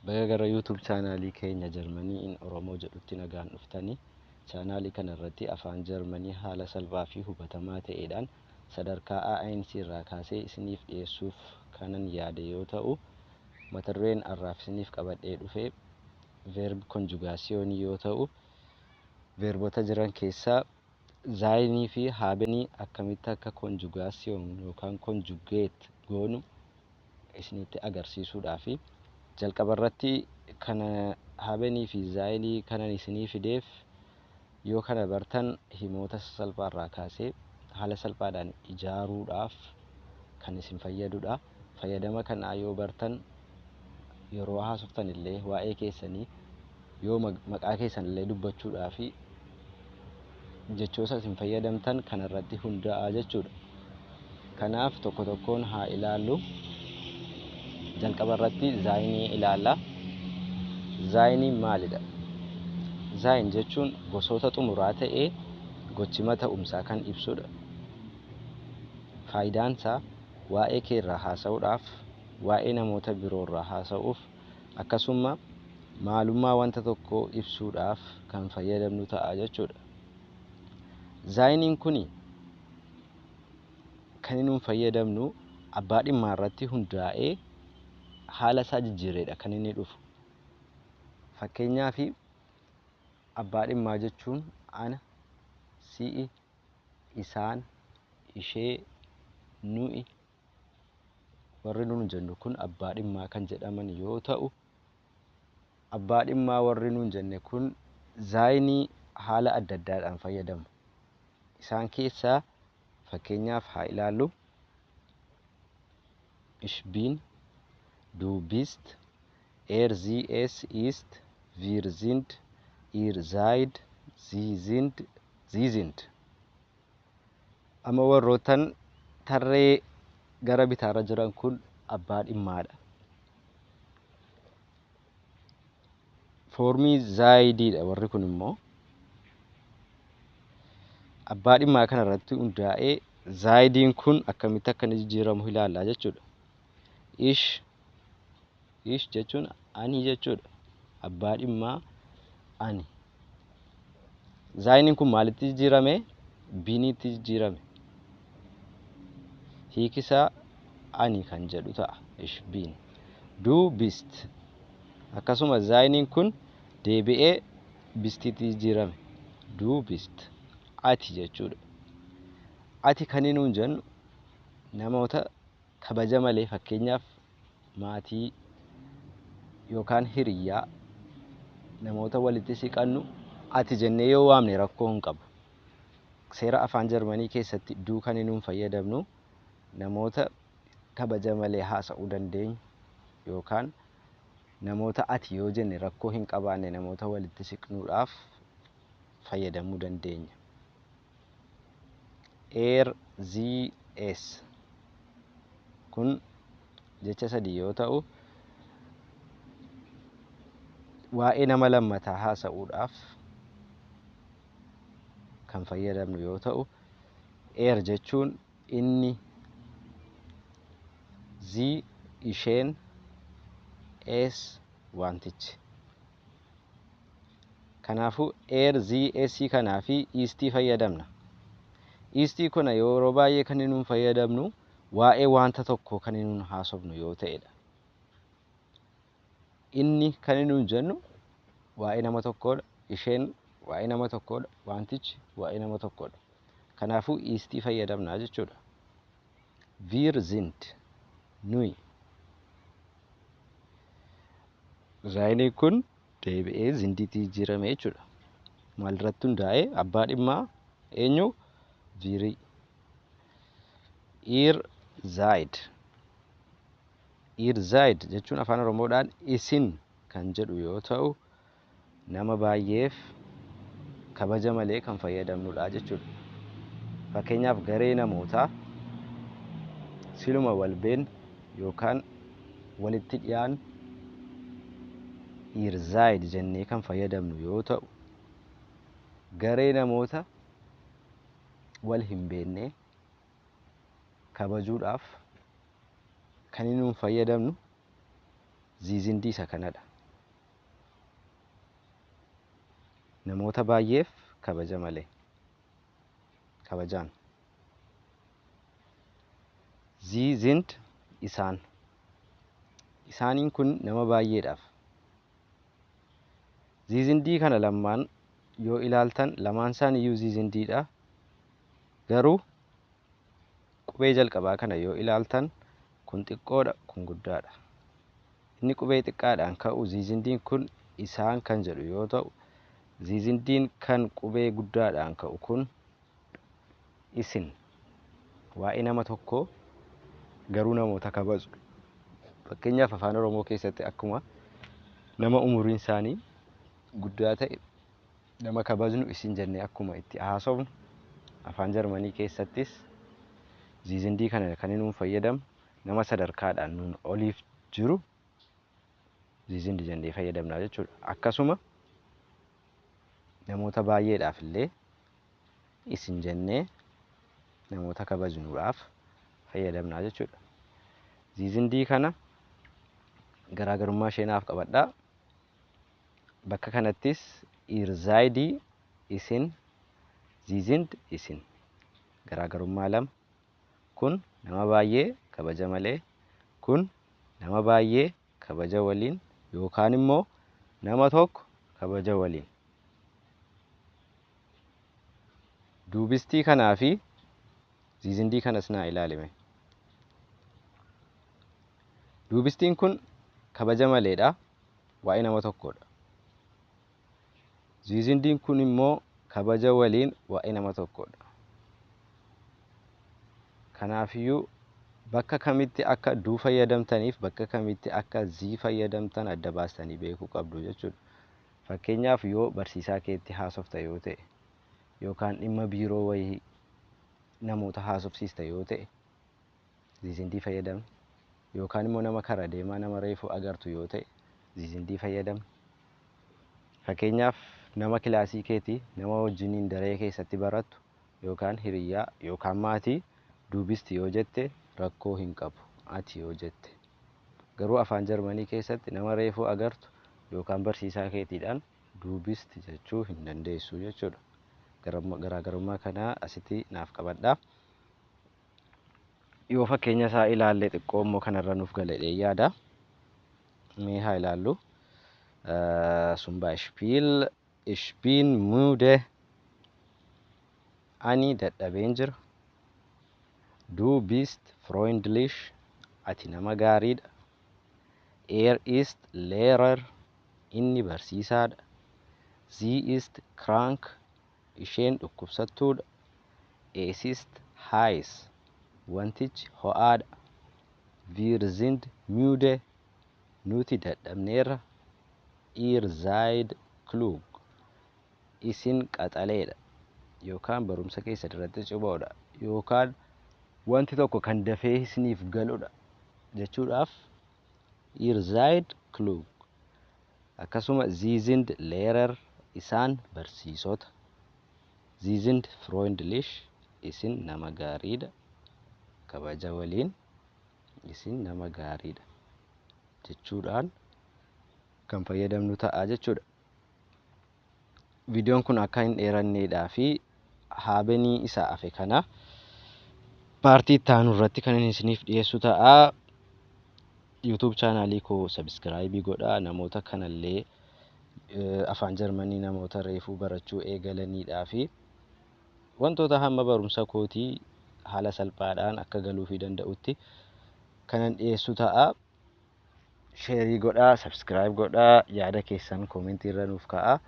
Baga gara YouTube chaanaalii keenya Jarmanii in Oromoo jedhutti nagaan dhuftanii. Chaanaalii kana irratti afaan Jarmanii haala salphaa fi hubatamaa ta'eedhaan sadarkaa A1 irraa kaasee isiniif dhiyeessuuf kanan yaade yoo ta'u, mata dureen har'aaf isiniif qabadhee dhufe Verbkonjugationii yoo ta'u, veerbota jiran keessaa seinii fi habenii akkamitti akka Konjugation yookaan conjugate goonu isinitti agarsiisuudhaafi. Jalqaba irratti kana habenii fi seinii kanan isinii fideef, yoo kana bartan himoota salphaa irraa kaasee haala salphaadhaan ijaaruudhaaf kan isin fayyadudha. Fayyadama kanaa yoo bartan, yeroo haasoftan illee waa'ee keessanii yoo maqaa keessan illee dubbachuudhaa fi jechoota isin fayyadamtan kanarratti hundaa'a jechuudha. Kanaaf tokko tokkoon haa ilaallu. Jalqaba irratti seinii ilaalla. Seiniin maalidha? Sein jechuun gosoota xumuraa ta'ee gochima ta'umsaa kan ibsudha. Faayidaan isaa waa'ee keerraa haasa'uudhaaf, waa'ee namoota biroorraa haasa'uuf, akkasuma maalummaa wanta tokkoo ibsuudhaaf kan fayyadamnu ta'a jechuudha. Seiniin kuni kan inni fayyadamnu abbaa dhimmaa irratti hundaa'ee haala isaa jijjiireedha kan inni dhufu. Fakkeenyaaf, abbaa dhimmaa jechuun ana, si'i, isaan, ishee, nu'i, warri nuun jennu kun abbaa dhimmaa kan jedhaman yoo ta'u, abbaa dhimmaa warri nuun jenne kun seinii haala adda addaadhaan fayyadamu. Isaan keessaa fakkeenyaaf haa ilaallu. Ich bin, du bist, er, sie, es ist, wir sind, ihr seid, sie sind, Sie sind. Amma warroottan tarree gara bitaarra jiran kun abbaa dhimmaadha. Foormii seidiidha warri kun immoo. Abbaa dhimmaa kana irratti hundaa'ee seidiin kun akkamitti akka inni jijjiiramu ilaallaa jechuudha. Ich, ich jechuun ani jechuudha. Abbaa dhimmaa ani. Seiniin kun maalitti jijjiirame? Biniitti jijjiirame. Hiikisaa ani kan jedhu ta'a. Ich bin. Du bist. Akkasuma seiniin kun deebi'ee bistiitti jijjiirame. Du bist. Ati jechuudha. Ati kan nuun jennu namoota kabaja malee, fakkeenyaaf maatii yookaan hiriyyaa, namoota walitti siqannu ati jennee yoo waamne rakkoo hin qabu. Seera afaan Jarmanii keessatti du kan nuun fayyadamnu namoota kabaja malee haasa'uu dandeenyu yookaan namoota ati yoo jenne rakkoo hin qabaanne, namoota walitti siqnuudhaaf fayyadamuu dandeenya. Er, sie, es kun jecha sadii yoo ta'u, waa'ee nama lammataa haasa'uudhaaf kan fayyadamnu yoo ta'u, er jechuun inni, sie isheen, es wantichi. Kanaafuu er, sie, es kanaa fi istii fayyadamna. Istii kuna yeroo baay'ee kan nuun fayyadamnu waa'ee wanta tokkoo kan nuun haasofnu yoo ta'edha. Inni kan nuun jennu waa'ee nama tokkoodha. Isheen waa'ee nama tokkoodha. Wantichi waa'ee nama tokkoodha. Kanaafuu istii fayyadamna jechuudha. Wir sind, nuyi. Seiniin kun deebi'ee sindiitti jijjiirame jechuudha. Maalirratti hundaa'ee? Abbaa dhimmaa eenyu? Wirii. Ihr seid. Ihr seid jechuun afaan Oromoodhaan isin kan jedhu yoo ta'u, nama baay'eef kabaja malee kan fayyadamnudha jechuudha. Fakkeenyaaf, garee namootaa siluma wal beeknu yookaan walitti dhiyaannu ihr seid jennee kan fayyadamnu yoo ta'u, garee namoota wal hin beekne kabajuudhaaf kan nuun fayyadamnu Sie sindii isa kanadha. Namoota baay'eef kabaja malee. Kabajaan. Sie sind isaan. Isaaniin kun nama baay'eedhaaf. Sie sindii kana lamaan yoo ilaaltan lamaan isaaniiyyuu sie sindiidha. Garuu qubee jalqabaa kana yoo ilaaltan kun xiqqoodha, kun guddaadha. Inni qubee xiqqaadhaan ka'u sie sindiin kun isaan kan jedhu yoo ta'u, sie sindiin kan qubee guddaadhaan ka'u kun isin. Waa'ee nama tokkoo garuu namoota kabaju. Fakkeenyaaf afaan Oromoo keessatti akkuma nama umuriin isaanii guddaa ta'e nama kabajnu isin jennee akkuma itti haasofnu, afaan Jarmanii keessattis Sie sindii kana kan nuun fayyadamnu nama sadarkaadhaan nuun oliif jiru Sie sind jennee fayyadamna jechuudha. Akkasuma namoota baay'eedhaaf illee isin jennee namoota kabajnuudhaaf fayyadamna jechuudha. Sie sindii kana garaagarummaa ishee naaf qabadhaa. Bakka kanattis ihr seid isin, Sie sind isin. Garaagarummaa lama. Kun nama baay'ee kabaja malee, kun nama baay'ee kabaja waliin yookaan immoo nama tokko kabaja waliin. Du bistii kanaa fi Sie sindii kanas naa ilaalime. Du bistiin kun kabaja maleedha. Waa'ee nama tokkodha. Sie sindiin kun immoo kabaja waliin waa'ee nama tokkodha. Kanaafiyyuu bakka kamitti akka du fayyadamtaniif bakka kamitti akka Sie fayyadamtan adda baastanii beekuu qabdu jechuudha. Fakkeenyaaf yoo barsiisaa keetti haasofta yoo ta'e yookaan dhimma biiroo wayii namoota haasofsiista yoo ta'e Sie sindii fayyadamna. Yookaan immoo nama kara deemaa nama reefuu agartu yoo ta'e Sie sindii fayyadamna. Fakkeenyaaf nama kilaasii keetii nama wajjiniin daree keessatti barattu yookaan hiriyyaa yookaan maatii du bist yoo jette rakkoo hin qabu ati yoo jette. Garuu afaan Jarmanii keessatti nama reefuu agartu yookaan barsiisaa keetiidhaan du bist jechuu hin dandeessu jechuudha. Garaagarummaa kanaa asitti naaf qabadhaa. Yoo fakkeenya isaa ilaalle xiqqoo immoo kanarra nuuf gala yaada. Mee haa ilaallu. Zum Beispiel, ich bin müde. Ani dadhabeen jira. Du bist freundlich. Ati nama gaariidha. Er ist Lehrer. Inni barsiisaadha. Sie ist krank. Isheen dhukkubsattuudha. Es ist heiß. Wantichi ho'aadha. Wir sind müde. Nuti dadhabneerra. Ihr seid klug. Isin qaxaleedha. Yookaan barumsa keessan irratti cimoodha. Yookaan wanti tokko kan dafee isiniif galudha jechuudhaaf ihr seid klug. Akkasuma Sie sind Lehrer. Isaan barsiisota. Sie sind freundlich. Isin nama gaariidha. Kabaja waliin isin nama gaariidha jechuudhaan kan fayyadamnu ta'a jechuudha. Viidiyoon kun akka hin dheeranneedhaa fi habenii isa hafe kana partii itti aanu irratti kan inni isiniif dhiyeessu ta'a. YouTube channelii koo subscribe godhaa. Namoota kanallee afaan Jarmanii namoota reefuu barachuu eegalaniidhaa fi wantoota hamma barumsa kootii haala salphaadhaan akka galuufii danda'utti kanan dhiyeessu ta'a. Share godhaa, subscribe godhaa, yaada keessan commentii irra nuuf kaa'aa.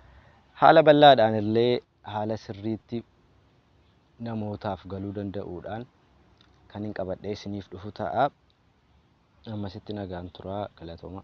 Haala bal'aadhaan illee haala sirriitti namootaaf galuu danda'uudhaan kan hin qabadhee isiniif dhufu ta'a. Ammasitti nagaan turaa, galatooma.